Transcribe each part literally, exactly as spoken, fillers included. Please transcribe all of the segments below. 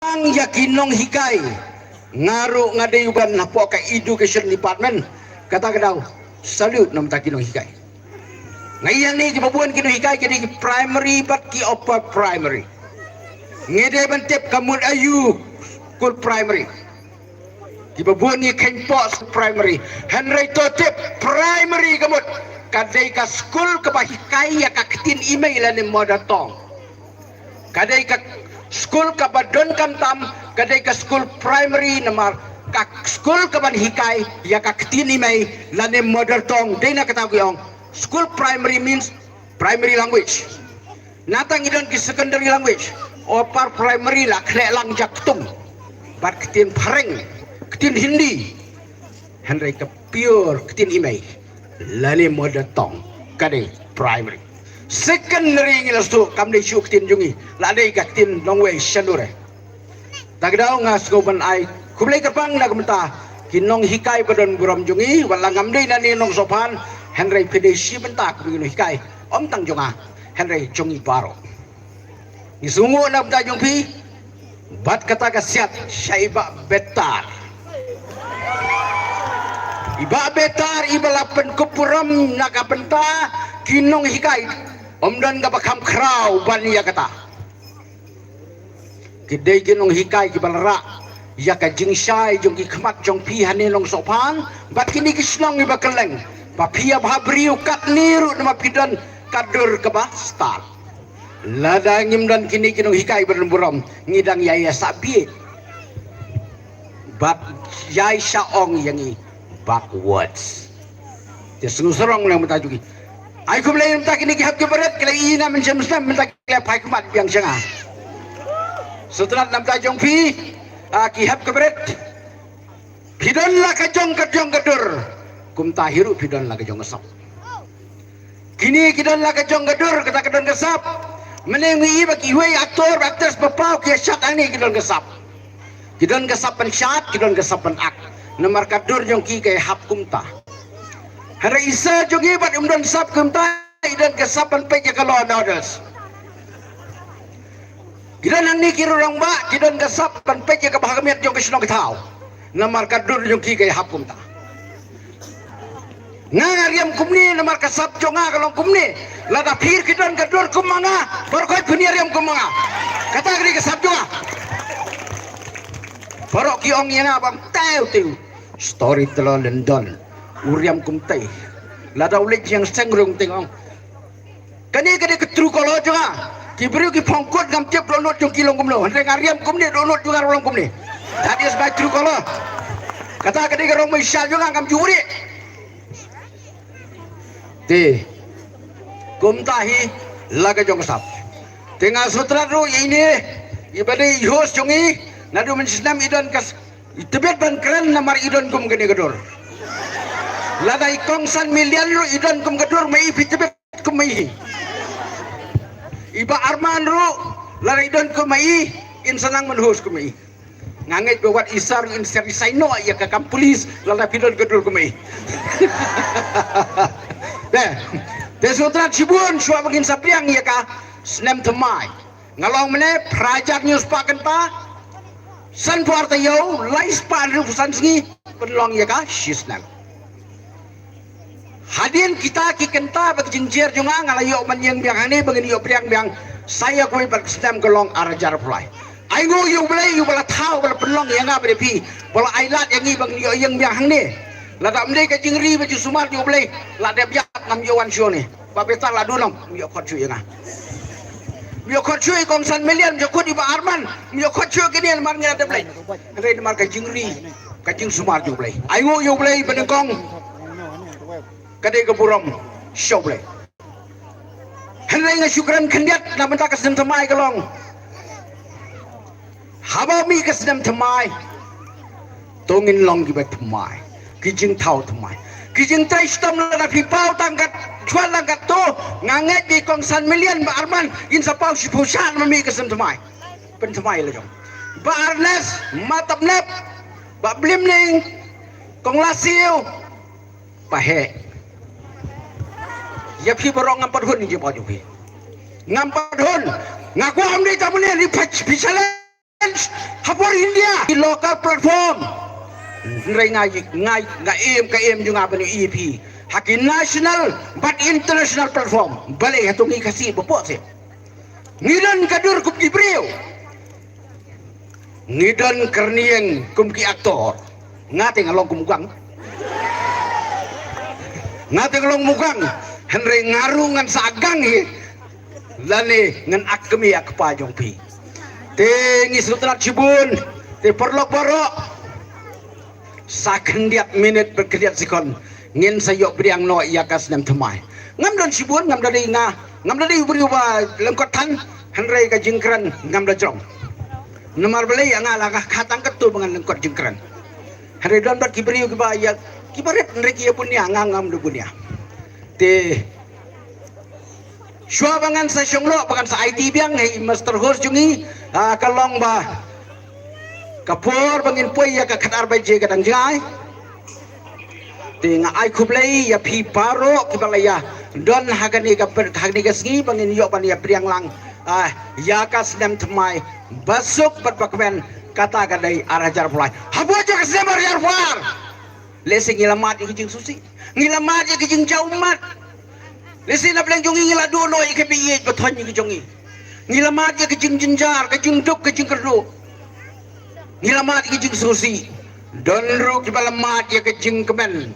Tang ïa ki nonghikai. Nga ruh nga dei uban hapoh ka education department. Kata ka daw, salute namar ki nonghikai. Nga ïa ni kiba bun ki nonghikai ki dei ki primary bad ki upper primary. Ngi dei ban tip ka mut aïu skul primary. Kiba bun ngi kheiñ poh skul primary. Hynrei to tip primary ka mut ka dei ka skul kaba hikai ïa ka ktien i mei lane mother tongue. Ka dei ka skul kaba don khamtam, ka dei ka skul primary namar ka skul kaban hikai ïa ka ktien i mei lane mother tongue. Dei na kata ki ong, skul primary means primary language. Nangta ngi don ki secondary language, upper primary la khleh lang jaktung bad ktien phareng, ktien Hindi. Hynrei ka pure ktien i mei lane mother tongue ka dei primary. Secondary ngi la shu kam dei shu ktien jong ngi, la dei ka ktien nongwei shalure. Ta ka daw nga sngewbha ban ai khublei kyrpang na ka bynta ki nonghikai ba don burom jong ngi, wat la ngam dei na ne nongsohphan, hynrei phi dei shi bynta kum ki nonghikai, ym tang jong nga hynrei jong ngi baroh. Ngi sngewnguh na ka bynta jong phi bad kata ka siat sha i Bah Betar. I Bah Betar iba la pynkup burom na ka bynta ki nonghikai, ym don kaba kham khraw ban ïa kata. Ki dei ki nonghikai kiba la rah ïa ka jingshai jong ki khmat jong phi ha ne nongsohphan bad kine ki shnong kiba kylleng, ba phi ïa bha briew katne ruh namar phi don ka dur kaba stad. Lada ngim don kine ki nonghikai ba don burom, ngi dang ïai ïa sah bieit bad ïai sah ong ïa ngi backwards. Te sngewsarong na ka bynta jong ngi. Ai khublei na ka bynta kine ki hep ki barit, ki la ïohi na mynshem snem, na ka bynta ki la phai khmat biang sha nga. Sngewtynnat na ka bynta jong phi, ah, ki hep ki barit. Phi don la ka jong ka jong ka dur. Kumta hi ruh phi don la ka jong ka sap. Kine ki don la ka jong ka dur, kata ka don ka sap. Mynne ngi i ba kiwei actor, actress ba paw ki ïa shad hangne ki don ka sap. Ki don ka sap ban shad, ki don ka sap ban act. Namar ka dur jong ki ka ïa hap kumta. Hynrei i sir jong ngi bad um don sap kumta, i don ka sap ban peit ïa ka law and orders. Ki don hangne ki rangbah, ki don ka sap ban peit ïa ka bha ka miat jong ka shnong ka thaw. Namar ka dur jong ki ka ïa hap kumta. Nga nga riam kumne namar ka sap jong nga ka long kumne. Lada phi ki don ka dur kum ma nga, baroh khoit phin ïa riam kum ma nga. Kata ka dei ka sap jong nga. Baroh ki ong ïa nga bam tew tew. Storyteller Lyndon u riam kumtei. Lada u leit jingseng rung teng ong, kane ka dei ka Truecaller jong nga. Ki briew ki phong code ngam tip download jong ki long kumno. Hynrei nga riam kumne, download jong nga ruh long kumne. That is my Truecaller. Kata ka dei ka rong mei sha jong nga, ngam ju ri. Te kumta hi la ka jong ka sap. Te nga sngewtynnat ruh ïa ine iba dei i host jong ngi, naduh mynshisnem i don ka s-, i tbit ban kren namar i don kum kane ka dur. Lada i Kong San Million ruh i don kum ka dur ma i, phi tbit kum ma i. I Bah Arman ruh lada i don kum ma i, in sa nang ban host kum ma i. Nga ngeit ba wat i sir in sa ri sain noh ïa ka kam police lada phi don ka dur kum ma i. Te, te sngewtynnat shibun shuwa ba ngin sa pdiang ïa ka snem thymmai. Nga long mynne phra hajar hynñiew spah kynta, san phew ar taïew, lai spah hynriewphew san sngi, pynlong ïa ka shisnem. Hadien kita ki kynta bad ki jingjer jong nga, nga la ïoh ban ïeng biang hangne ba ngin ïoh pdiang biang sa ïa kawei pat ka snem ka long ar hajar arphew lai. Ainguh ïa U Blei uba la thaw, ba la pynlong ïa nga bad ïa phi, ba la ailad ïa ngi ba ngin ïoh ïeng biang hangne. Lada ym dei ka jingri bad jingsumar jong U Blei, la dep ïap ngam ïoh wan shuh ne. Bah Betar la duna, ym ïoh khot shuh ïa nga. Ym ïoh khot shuh ïa i Kong San Million, ym ïoh khot ïa i Bah Arman, ym ïoh khot shuh ïa kine namar ngi la dep leit. Hynrei namar ka jingri, ka jingsumar jong U Blei. Ainguh ïa U Blei ba nyngkong ka dei ka burom sha U Blei. Hynrei nga shu kren khyndiat na bynta ka snem thymmai ka long. Haba mih ka snem thymmai, to ngin long kiba thymmai, ki jingthaw thymmai, ki jingtrei shitom. Lada phi paw tang kat, shuwa tang katto, nga ngeit ba i Kong San Million, Bah Arman, in sa paw shiphew shad ba mih ka snem thymmai. Pynthymmai la jong. Bah Ernest, Ma Tapnep, Bah Blimning, Kong Lasiew, Bah Heh. Ïa phi baroh ngam pat hun ïa ki paw jong phi. Ngam pat hun. Nga kwah ym dei tang mynne ri pach phi shaleh. challenge ha por India ki local platform. Hynrei nga, nga, nga im ka im jong nga ban ïohi ïa phi ha ki national bad international platform. Balei hato ngi Khasi ba pok seh? Ngi don ka dur kum ki briew. Ngi don kyrnieng kum ki aktor. Nga te nga long kum u gang. Nga te nga long kum u gang. Hynrei nga ruh ngan sa gang hi. Lane ngan ak kmie ak kpa jong phi. Te ngi sngewtynnat shibun. Te paralok baroh. Sa khyndiat minit bad khyndiat sekon ngin sa ïoh pdiang noh ïa ka snem thymmai. Ngam don shibun, ngam da dei nga, ngam da dei u briew ba lyngkot than, hynrei ka jingkren ngam da jrong. Namar balei ïa nga la ka kha tang katto ba ngan lyngkot jingkren. Hynrei don bad ki briew kiba ïa, kiba rit hynrei ki ïa bun ïa, nga ngam da bun ïa. Te shuwa ba ngan sa shong noh, ba ngan sa aiti biang, hei master host jong ngi, ah, ka long ba ka por ba ngin poi ïa ka khatar baje ka dang jngai. Te nga ai khublei ïa phi baroh kiba la ïa don ha kane ka per-, ha kane ka sngi ba ngin ïoh ban ïa pdiang lang, ah, ïa ka snem thymmai ba suk bad ba kmen, kata ka dei ar hajar arphew lai. Hapoh jong ka snem ar hajar arphew lai. Lehse ngi la mad ïa ka jingsngewsih. Ngi la mad ïa ka jingjaw ummat. Lehse na pdeng jong ngi ngi la duh noh ïa ka baieit ba thoiñ ïa ka jong ngi. Ngi la mad ïa ka jingjynjar, ka jingduk, ka jingkyrduh. Ngi la mad ïa ka jingsngewsih. Don ruh kiba la mad ïa ka jingkmen.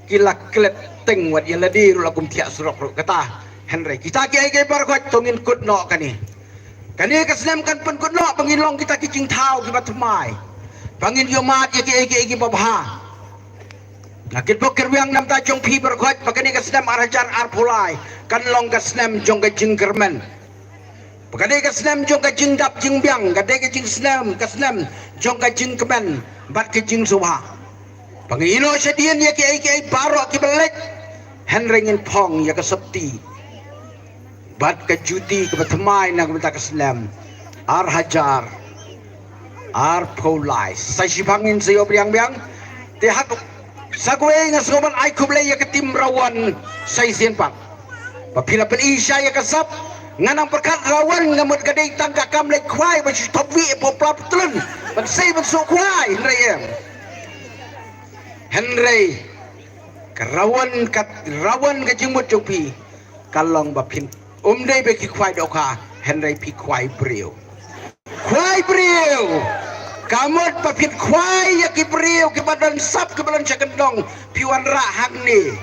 Ki la klet teng wat ïa lade ruh la kum thiah surok ruh kata. Hynrei kita kiei kiei baroh to ngin kut noh kane. Kane ka snem kan pynkut noh ba ngin long kita ki jingthaw kiba thymmai. Ba ngin ïohmad ïa kiei kiei kiba bha. Nga kitbok kyrwiang na ka bynta jong phi baroh, ba kane ka snem ar hajar arphew lai kan long ka snem jong ka jingkyrmen. Ba ka dei ka snem jong ka jingdap jingbiang, ka dei ka jingsnem, ka snem jong ka jingkmen bad ka jingsngewbha. Ba ngin ïehnoh shadien ïa kiei kiei baroh kiba leit, hynrei ngin phong ïa ka sopti bad ka juti kaba thymmai na ka bynta ka snem ar hajar arphew lai. Sa shipang ngin sa ïoh biang biang. Te ha ka, sa kawei nga sngew ban ai khublei ïa ka team Rawan sa shisien pat. Ba phi la pyni sha ïa ka sap, nga nang pyrkhat Rawan nga mut ka dei tang ka kam leit khwai ba shu thop wi hapoh pla ptlun ban sei ban suk khwai, hynrei em. Hynrei ka Rawan, ka Rawan ka jingmut jong phi ka long ba phin, um dei ba ki khwai dohkha, hynrei phi khwai briew. Khwai briew. Ka mut ba phin khwai ïa ki briew kiba don sap, kiba don sha kyndong, phi wanrah hangne.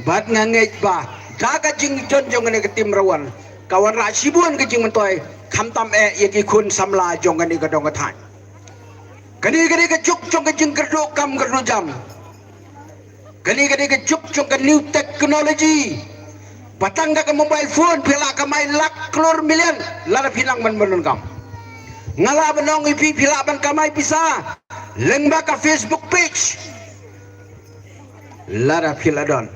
Bad nga ngeit ba da ka jingjynjar jong kane ka team Rawan ka wanrah shibun ka jingmyntoi, khamtam eh ïa ki khun samla jong kane ka dong ka thaiñ. Kane ka dei ka juk jong ka jingkyrduh kam kyrduh jam. Kane ka dei ka juk jong ka new technology. Ba tang da ka mobile phone phi lah kamai lak klur million lada phi nang ban pyndonkam. Nga lah ban ong ïa phi, phi lah ban kamai pisa lyngba ka Facebook page lada phi la don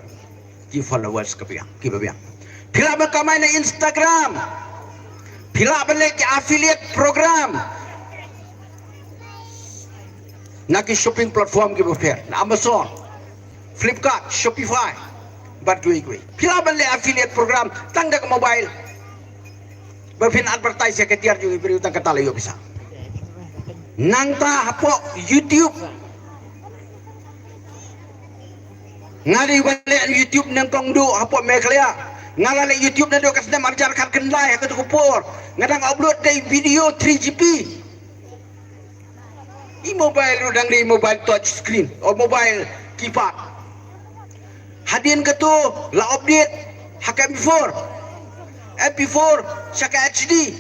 ki followers ka biang, kiba biang. Phi lah ban kamai na Instagram. Phi lah ban leh ki affiliate program na ki shopping platform kiba pher, na Amazon, Flipkart, Shopify bad kiwei kiwei. Phi lah ban leh affiliate program tang da ka mobile. Ba phin advertise ïa ka tiar jong i briew tang kata la ïoh pisa. Nangta hapoh YouTube nga dei ba leh YouTube nyngkong duh hapoh Meghalaya. Nga la leh YouTube naduh ka snem ar hajar khatkhyndai ha kato ka por. Nga dang upload da i video three G P. I mobile ruh dang dei mobile touch screen, o mobile keypad. Hadien kato la update ha ka M P four, M P four sha ka H D.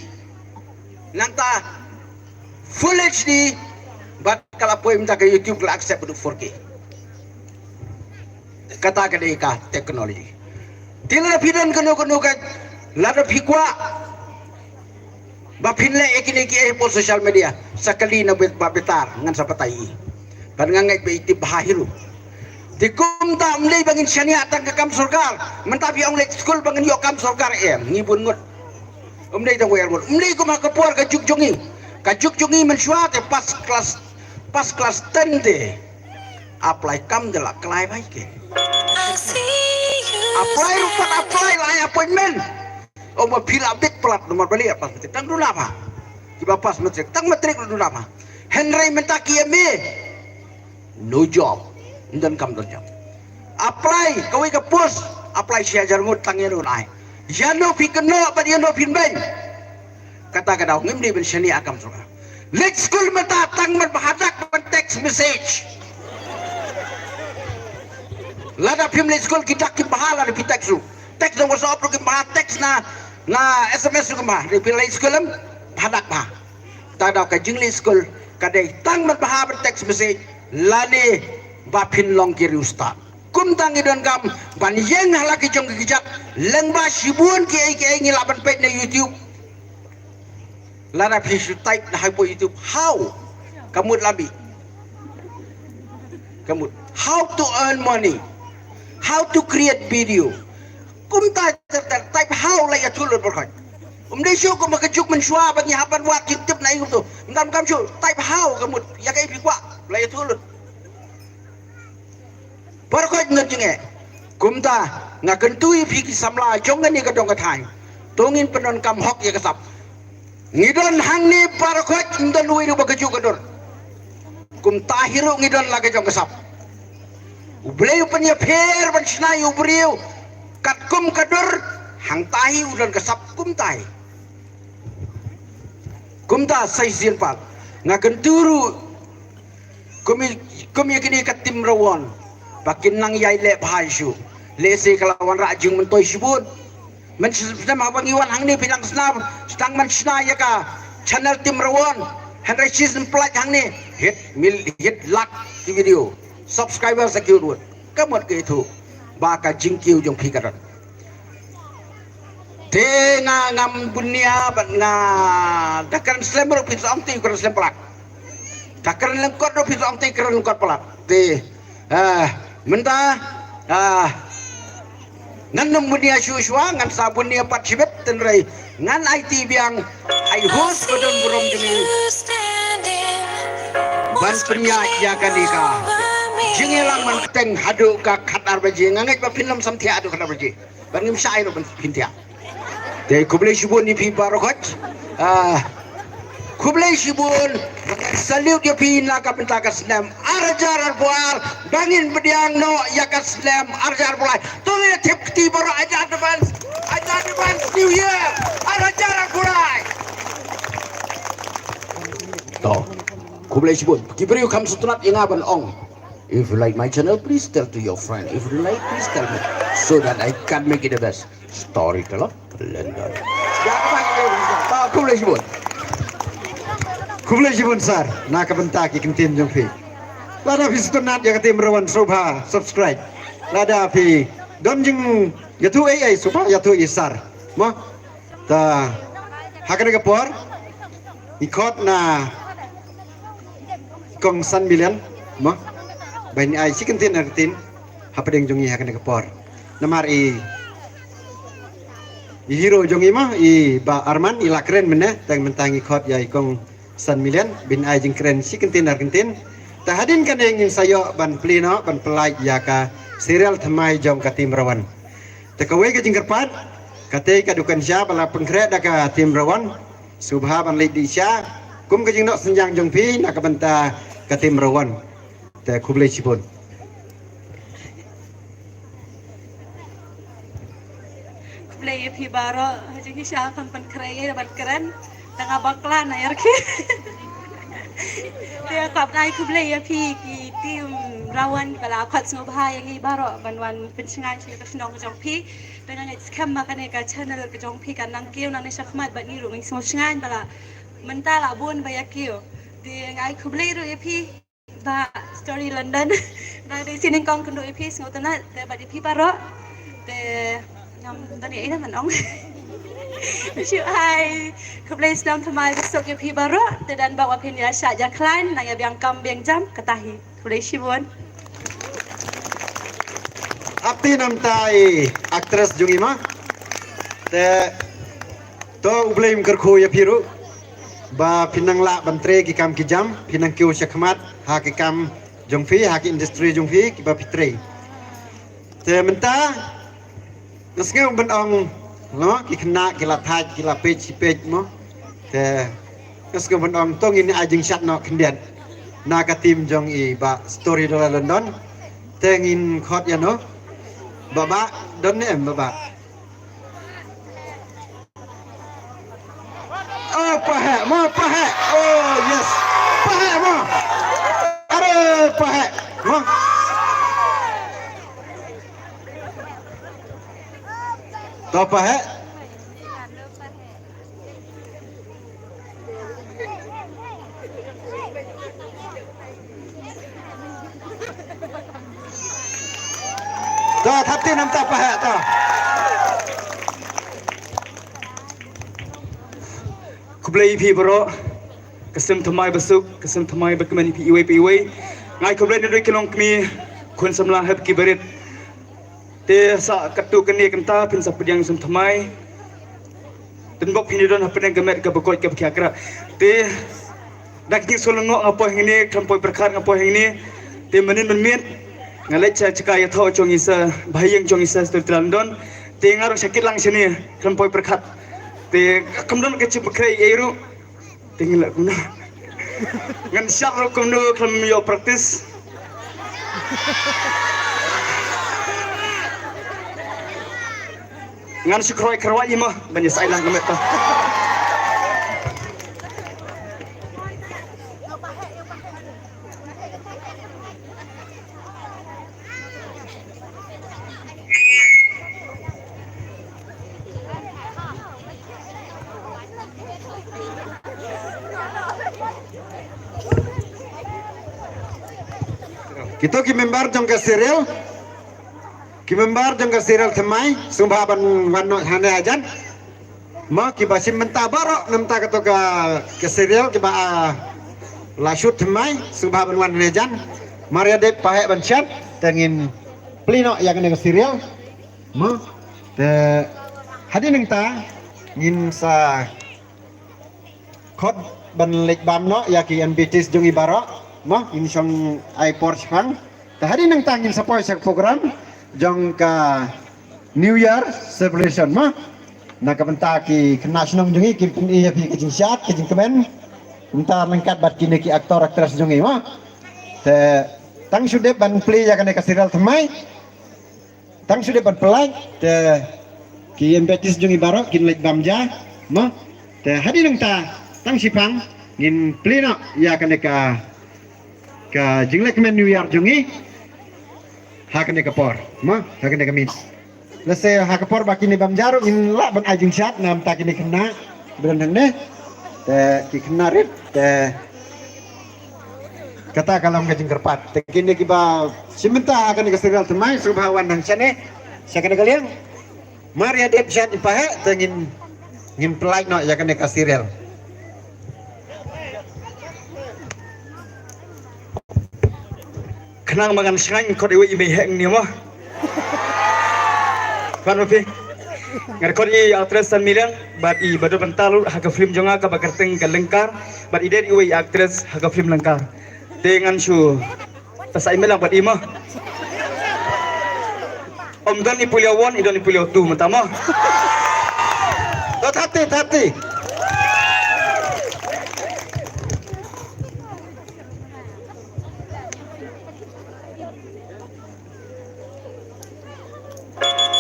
Nangta full H D, bad ka la poi mynta ka YouTube ka la accept haduh four K. Kata ka dei ka technology. Te lada phi don kano kano ka, lada phi kwah ba phin leh ïa kine kiei hapoh social media, sa kylli na Bah Bitar, ngan sa batai. Bad nga ngeit ba i tip bha hi ruh. Te kumta ym dei ba ngin shaniah tang ka kam sorkar. Mynta phi ong leit skul ba ngin ïoh kam sorkar, em, ngi bun ngut. Ym dei tang wei ar ngut. Ym dei kum ha ka por ka juk jong ngi. Ka juk jong ngi mynshuwa te pass class, pass class ten te apply kam te la klai bai ke. Apply ruh pat apply, la ai appointment. O ma phi la bit palat, namar balei? Pass te tang duna ba. Kiba pass matric, tang matric ruh duna ma. Hynrei mynta ki M A, no job. Ym don kam don job. Apply kawei ka post, apply shi hajar ngut tang ïa no nai. Ïa no phi kynnoh bad ïa no phin beiñ. Kata ka daw ngim dei ban shaniah kam sorkar. Leit skul mynta tang ban bha dak ban text message. Lada phim leit skul ki dak kim bha, lada phi text ruh. Text na WhatsApp ruh kim bha, text na, na S M S ruh kim bha. Dei phi leit skul em bha dak bha. Ta daw ka jingleit skul ka dei tang ban bha ban text message lane ba phin long ki riewstad. Kumta ngi donkam ban ïeng ha la ki jong ki jat, lyngba shibun kiei kiei ngi lah ban peit na YouTube. Lada phi shu type na hapoh YouTube, how, ka mut la bi, ka mut, how to earn money, how to create video. Kumta ter ter type how la ïathuh lut baroh khoit. Um dei shuh kum ka juk mynshuwa ba ngi hap ban wad ki tip na ïing kumto. Ym dam kam shuh type how, ka mut ïa kaei phi kwah la ïathuh lut. Baroh khoit ngan jingeh. Kumta nga kyntu ïa phi ki samla jong kane ka dong ka thaiñ, to ngin pyndonkam hok ïa ka sap. Ngi don hangne baroh khoit, ym don uwei ruh ba kajuh ka dur. Kumta hi ruh ngi don la ka jong ka sap. U Blei u pynïapher ban shna ïa u briew katkum ka dur, hangta hi u don ka sap kumta hi. Kumta sa shisien pat nga kyntu ruh kum ïa, kum ïa kine ka team Rawon ba kin nang ïai leh bha shuh. Lehse ka la wanrah jingmyntoi shibun. Mynshem haba ngi wan hangne phi dang snam, sdang ban shna ïa ka channel team Rawon. Hynrei shisien pynlait hangne hit mil, hit lak ki video, subscriber sa ki ut ut. Ka mut ka ithuh ba ka jingkiew jong phi ka don. Te nga ngam bun nia bad nga da kren slem ruh phi sa ong te kren slem palat. Da kren lyngkot ruh phi sa ong te kren lyngkot palat. Te, ah, mynta, ah, ngan ym bun nia shuh shuh, ngan sa bun nia pat shibit, hynrei ngan aiti biang, ai host ba don burom jong ngi ban pynïaid ïa kane ka jingïalang ban teng haduh ka khatar baje. Nga ngeit ba phin ym sam thiah haduh khatar baje. Ba ngim shah ei ruh ban pyntiah. Te khublei shibun ïa phi baroh khoit. Ah, khublei shibun. Salute ïa phi na ka bynta ka snem ar hajar arphew ar. Ba ngin pdiang noh ïa ka snem ar hajar arphew lai. To ngin ïa thep kti baroh, advance, advance New Year ar hajar arphew lai. To, khublei shibun. Ki briew kham sngewtynnat ïa nga ban ong, "If you like my channel, please tell to your friend. If you like, please tell me, so that I can make it the best." Storyteller London. Ah, khublei shibun. Khublei shibun sir, na ka bynta ki kyntien jong phi. Lada phi sngewtynnat ïa ka team Rawon sngewbha subscribe. Lada phi don jingïathuh ei ei sngewbha ïathuh ïa i sir. Mo? Ta ha kane ka por i khot na kong San Million, mo, ban ai shi kyntien ar kyntien hapdeng jong i ha kane ka por. Namar i, i hero jong i, mo, i Bah Arman, i la kren mynne, tang mynta ngi khot ïa i kong San Million ban ai jingkren shi kyntien ar kyntien. Ta hadien kane ngin sa ïoh ban plie noh, ban pynlait ïa ka serial thymmai jong ka team Rawon. Te kawei ka jingkyrpad, katei ka dukan sha ba la pynkhreh da ka team Rawon. Sngewbha ban leit dih sha kum ka jingnoh synjang jong phi na ka bynta ka team Rawon. Te khublei shibun. Khublei ïa phi baroh, ha jinghi sha kham pynkhreh ïa ban kren. Tang nga bakla na ïa ki. Te nga kwah ban ai khublei ïa phi ki team Rawon ba la khot sngewbha ïa ngi baroh ban wan pynshngaiñ sha ka shnong jong phi. Te nga ngeit skhem ba kane ka channel ka jong phi kan nang kiew nangne shakhmat bad ngi ruh ngi sngewshngaiñ ba la mynta la bun ba ïa kiew. Te nga ai khublei ruh ïa phi Bah Story London. Ba dei sien nyngkong kynduh ïa phi sngewtynnat te bad ïa phi baroh. Te ngam don ei ei ban ong. Shu ai khublei snem thymmai ba suk ïa phi baroh. Te don bok ba phin ïa shah ïa khlaiñ nang ïa biang kam biang jam kata hi. Khublei shibun. Ap ti namta i actress jong i, mo. Te to U Blei un kyrkhu ïa phi ruh ba phin nang lah ban trei ki kam ki jam, phin nang kiew shakhmat ha ki kam jong phi, ha ki industry jong phi kiba phi trei. Te mynta nga sngew ban ong, mo, ki khynnah ki la thait, ki la peit shi peit, mo. Te Ka sngewbha ban ong to ngin ai jingshad noh khyndiat na ka team jong i Bah Story Dollar London. Te ngin khot ïa no. Bah Bah, don ne em Bah Bah? Oh, pahek mo, pahek. Oh, yes. Pahek mo. Are, pahek mo. To pahek. To, thapti namta pahek to. Khublei ïa phi baroh, ka snem thymmai basuk, ka snem thymmai bakmen ïa phi iwei pa iwei. Nga ai khublei na ki long kmie, khun samla hep ki barit. Te sa katto katne kynta phin sa pdiang snem thymmai. Tang bok phin don hapdeng ka met kaba koit kaba khiah kra. Te da ki jingsngewlyngngoh nga poi hangne, khlem poi pyrkhat nga poi hangne. Te mynnin mynmiet nga leit sha jaka ïathoh jong i Sir, ba ïing jong i Sir Story Dollar London. Te nga ruh sha kit lang shane, khlem poi pyrkhat. Te kam don ka jingpynkhreh ei ruh. Te ngi lah kumno? Ngan shah ruh kumno khlem ïoh practice. Ngan shu khroi khroi ïa mo ban ïa sai lang ka met to. Kito ki member jong ka serial, ki member jong ka serial thymmai, sngewbha ban wan noh hangne hajan. Mo kiba shim bynta baroh namta kato ka, ka serial kiba, ah, la shoot thymmai, sngewbha ban wan hangne hajan. Mar ïa dep pahek ban shad, te ngin plie noh ïa kane ka serial. Mo, te hadien nangta ngin sa khot ban leit bam noh ïa ki invitees jong i baroh. Mo, ngin shong ai por shipang. Te hadien nangta ngin sa poi sha ka program jong ka New Year celebration mo. Na ka bynta ki khynnah shnong jong ngi, ki pyni ïa phi ka jingshad, ka jingkmen. Bynta ryngkat bad kine ki actor actress jong ngi mo. Te tang shu dep ban plie ïa kane ka serial thymmai. Tang shu dep ban plie, te ki invitees jong ngi baroh kin leit bam ja mo. Te hadien nangta tang shipang ngin plie noh ïa kane ka, ka jinglehkmen New Year jong ngi. Ha kane ka por mo, ha kane ka miet. Lehse ha ka por ba kine bam ja ruh ngin lah ban ai jingshad namta kine khynnah ba don hangne. Te ki khynnah rit te kata ka long ka jingkyrpad. Te kine kiba shim bynta ha kane ka serial thymmai sngewbha wan hangshane sha kane ka liang. Mar ïa dep shad i pahek te ngin, ngin plie noh ïa kane ka serial. Khnang ba ngan shngaiñ khot iwei i mei heh ngi mo. Khot ma phi. Ngan khot i actress San Miliang bad i ba don bynta lut ha ka film jong nga kaba kyrteng ka Lyngkar bad i dei iwei i actress ha ka film Lyngkar. Te ngan shu pynshai mei lang bad i mo. Ym don i pule one, i don i pule two mynta mo. To thati thati.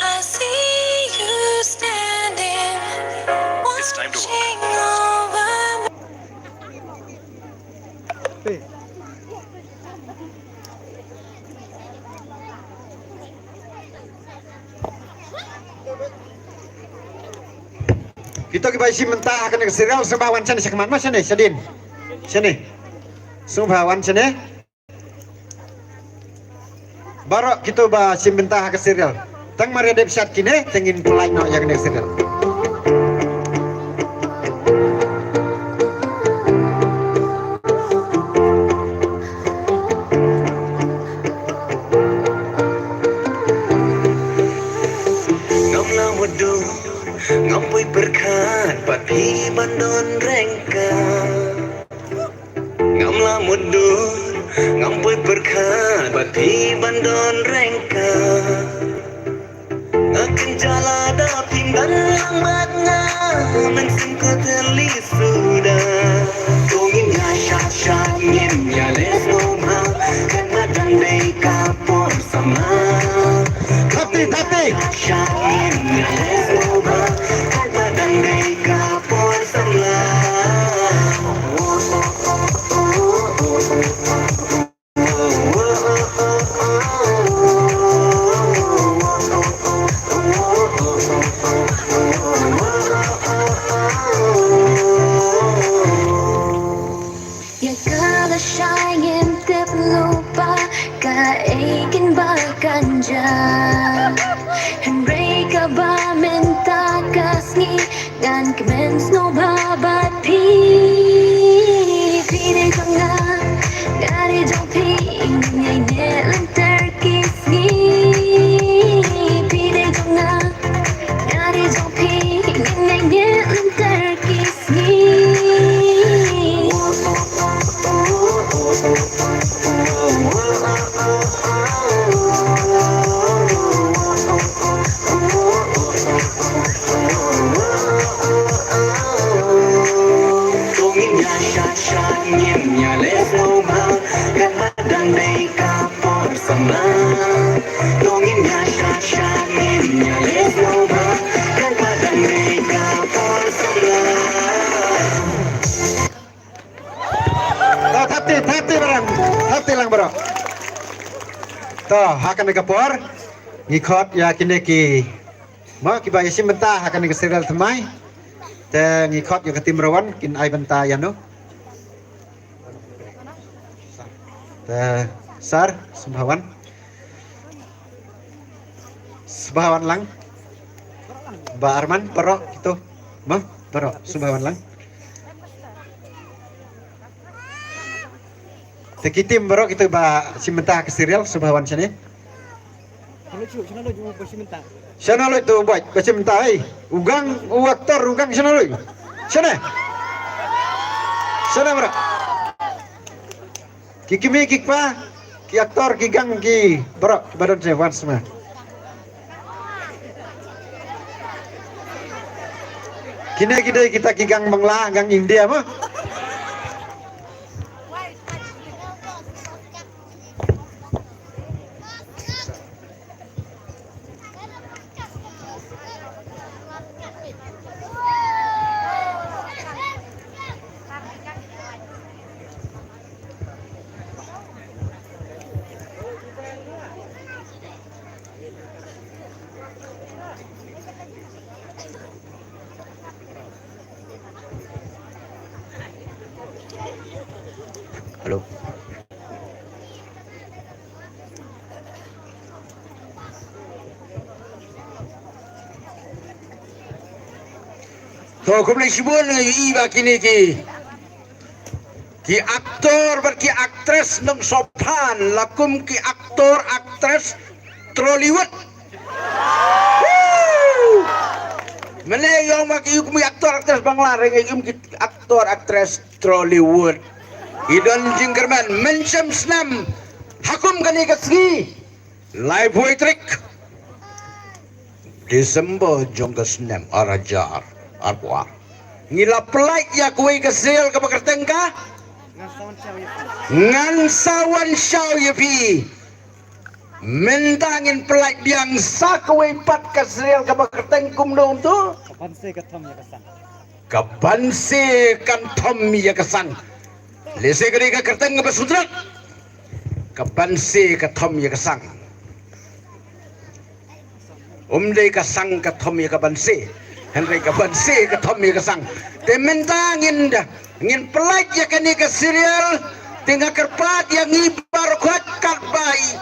I see you standing, It's time to work. Watching over me. Kito kiba shim bynta ha kane ka serial sngewbha wan shane sha khmat mo, shane shadien. Shane. Sngewbha wan shane. Baroh kito ba shim bynta ha ka serial. Tang mar ïa dep shad kine te ngin plie noh ïa kane ka serial. Ngam la mutdur, ngam poi pyrkhat bad phi ban don ryngkat. Ngam la mutdur, ngam poi pyrkhat bad phi ban don ryngkat. Nga kynjah lada phim don lang bad nga, mynsiem ka thylli suda. Ïa ka lashai ngim tip lypa kaei kaba kan jia. Hynrei kaba mynta ka sngi ngan kmen sngewbha bad phi. Phi dei jong nga, nga dei jong phi, ngin ïaineh lynter ki sngi. Phi dei jong nga, nga dei jong phi, ngin ïaineh lynter ki sngi. To ngin ïa shad shad, ngin ïa leh sngewbha, katba dang dei ka por samla. To ngin ïa shad shad, ngin ïa leh sngewbha, katba dang dei ka por samla. To, thap ti, thap ti baroh, thap ti lang baroh. To, ha kane ka por ngi khot ïa kine ki, mo, kiba ïashim bynta ha kane ka serial thymmai. Te ngi khot ïa ka team Rawan kin ai bynta ïano. Te Sar, sngewbha wan. Sngewbha wan lang. Bah Arman, baroh kito. Mo, baroh, sngewbha wan lang. Te ki team baroh kito ba shim bynta ha ka serial, sngewbha wan shane. Shano leit u ba shim bynta? Shano leit u ba shim bynta, ei. U gang, u actor, u gang shano leit? Shane. Shane baroh. Ki kmie ki kpa, ki actor, ki gang, ki baroh, ki ba don shane, wan sma. Kine ki dei kita ki gang Bangla, gang India mo. Hello. To, khublei shibun, i ba kine ki, ki actor bad ki actress nongshophan, la kum ki actor actress Trollywood. Woo! Mane ïong ma ki kum ki actor actress Bangla, reng kum ki actor actress Trollywood. I don jingkyrmen mynshem snem ha kum kane ka sngi. Laiphew tarik December jong ka snem ar hajar arphew ar. Ngi la pynlait ïa kawei ka serial kaba kyrteng ka Ngan sa wan shaw ïa phi. Mynta ngin pynlait biang sa kawei pat ka serial kaba kyrteng kumno to. Ka ban se ka thom ïa ka sang. Ka ban se ka thom ïa ka sang. Lehse ka dei ka kyrteng kaba sngewtynnat. Ka ban se ka thom ïa ka sang. Um dei ka sang ka thom ïa ka ban se. Hynrei ka ban se ka thom ïa ka sang. Te mynta ngin da, ngin pynlait ïa kane ka serial. Te nga kyrpad ïa ngi baroh khoit katba i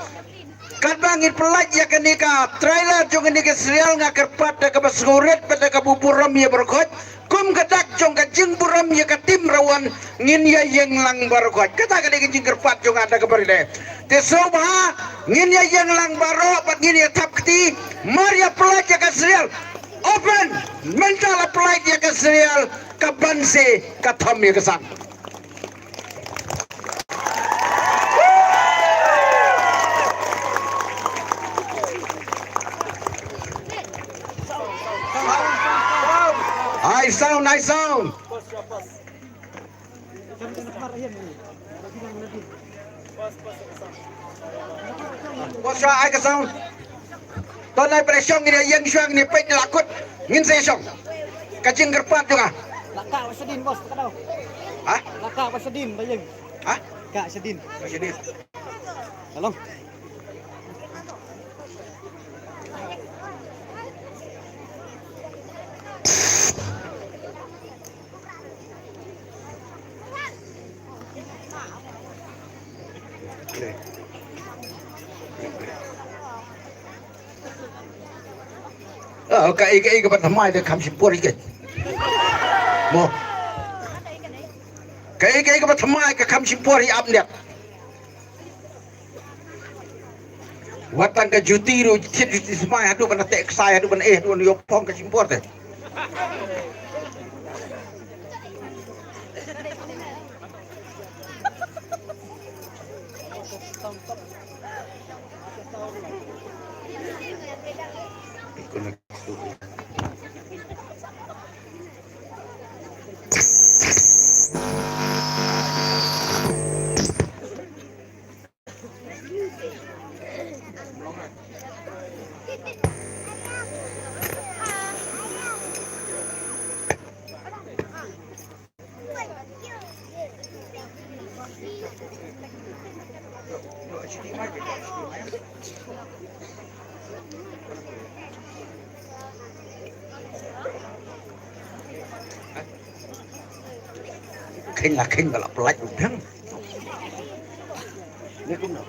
Katba ngin pynlait ïa kane ka trailer jong kane ka serial, nga kyrpad da kaba sngewrit bad da kaba burom ïa baroh khoit. Kum ka dak jong ka jingburom ïa ka team Rawan, ngin ïa ïeng lang baroh khoit. Kata ka dei ka jingkyrpad jong nga da kaba rit. Te sngewbha ngin ïa ïeng lang baroh bad ngin ïa thap kti. Mar ïa pynlait ïa ka serial. Open, mynta la pynlait ïa ka serial, ka ban se ka thom ïa ka sang. Ai sound, ai sound. Pause shuwa, ai ka sound. To, nai pressure, ngin ïeng shuwa, ngin peit la kut. Ngin sa shong. Ka jingkyrpad jong nga. Laka ba shadien, boss, ka daw. Ha? Laka ba shadien ba ïeng. Ha? Ka Shadin. Ka Shadin. Tolong. Ah, kaei kaei kaba thymmai te kham shim por ïa ka. Mo. Kaei kaei kaba thymmai ka kham shim por ïa ap ndiak. Wat tang ka juti ruh, thied juti thymmai haduh ban teh ksai, haduh ban eh, haduh ban ïoh phong ka shim por te. Kheiñ la kheiñ ba la pynlait u biang. Ni kumno?